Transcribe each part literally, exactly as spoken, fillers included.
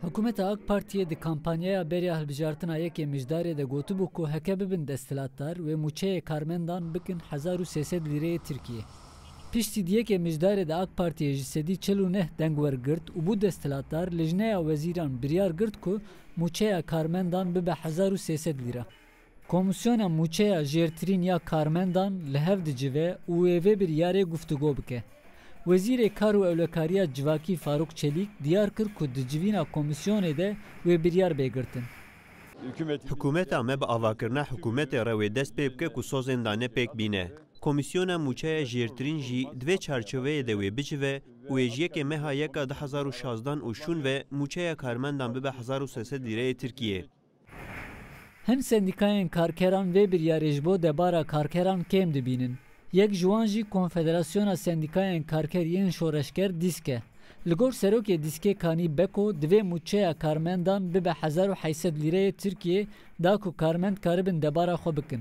Hikûmeta AK Partiyê di kampanyaya beriya hilbijartina yekê Mijdarê de gotibû ku heke bibin desthilatdar, wê mûçeyê karmendan bikin hezar û sê sed lîreyê Tirkiyê. Piştî di yekê Mijdarê de AK Partiyê ji sedî çil û neh deng wergirt û bû desthilatdar, Lijneya Wezîran biryar girt ku mûçeya karmendan bibe hezar û sê sed lîre. Komîsyona mûçeya jêrtirîn ya karmendan li hev dicive û wê vê biryarê guftûgo bike. Wezîrê Kar û Ewlekariya Civakî Farûk Çelîk diyar kir ku di civîna komîsyonê de wê biryar bê girtin. Hikûmeta me bi avakirina hikûmetê re wê dest pê bike ku sozên dane pêk bîne. Komîsyona mûçeya jêrtirîn jî di vê çarçoveyê de wê bicive û wê ji yekê meha yeka du hezar û şazdan û şûn ve mûçeya karmendan bibe hezar û sê sed lîreyê Tirkiyê. Hin sendîkayên karkeran vê biryarê ji bo debara karkeran kêm dibînin. Yek ji wan jî Konfederasyona Sendîkayên Karker yên Şoreşger, DÎSK, e. Li gor serokê DÎSKê Kanî Beko, divê mûçeya karmendan bibe hezar û heyt sed lîreyê Tirkiyê, da ku karmend karibin debara xwe bikin.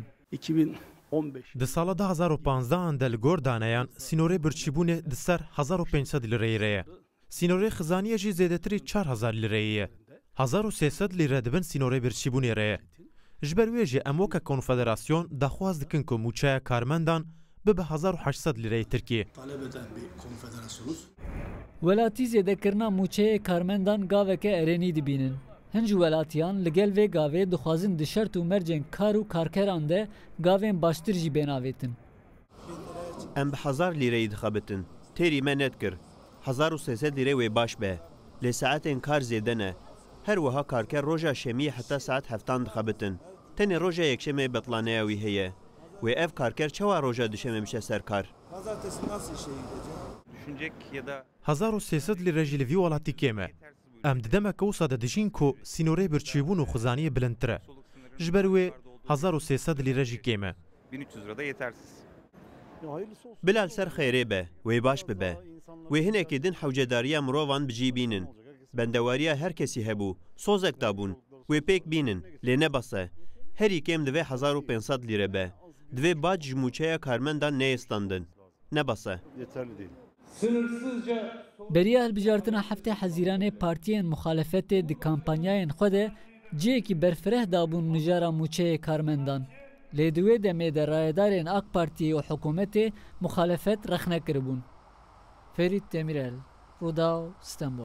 Di sala du hezar û panzdehan de li gor daneyan sînorê birçîbûnê di ser hezar û pênc sed lîreyê re ye. Sînorê xizaniyê jî zêdetirî çar hezar lîreyê ye. Hezar û sê sed lîre di bin sînorê birçîbûnê re ye. Ji ber wê jî em weke konfederasyon daxwaz dikin ku mûçeya karmendan bibe hezar û heşt sed lîreyê Tirkiyê. Welatî zêdekirina mûçeyê karmendan gaveke erênî dibînin. Hin ji welatiyan li gel vê gavê dixwazin di şert û mercên kar û karkeran de gavên baştir jî bên avêtin. Em bi hezar lîreyî dixebitin. Têrî me nedikir. Hezar û sê sed lîre wê baş be. Lê saetên kar zêde ne. Her wiha karker roja şemiyê heta saet heftan dixebitin. Tenê roja yekşemê betlaneya wî heye. Wê ev karker çawa roja duşemê biçe ser kar? Pazartesi nasıl işe gidecek? Hezar û sê sed lîre jî li vî welatî kêm e. Em di demeke wisa de dijîn ku sînorê birçîbûn û xizaniyê bilindtir e. Ji ber wê hezar û sê sed lîre jî kêm e. Bila li ser xêrê be, wê baş bibe. Wê hinekî din hewcedariya mirovan bi cî bînin. Bendewariya her kesî hebû, sozek dabûn. Wê pêk bînin, lê ne bes e. Herî kêm divê hezar û pênc sed lîre be. Divê bac ji mûçeya karmendan neyê standin. Ne bes e. Beriya hilbijartina heftê Hezîranê partiyên muxalefetê di kampanyayên xwe de cihekî berfireh dabûn mijara mûçeyê karmendan. Lê di wê demê de rayedarên AK Partiyê û hikûmetê muxalefet rexne kiribûn. Ferît Demîrel, Rûdaw, Stenbol.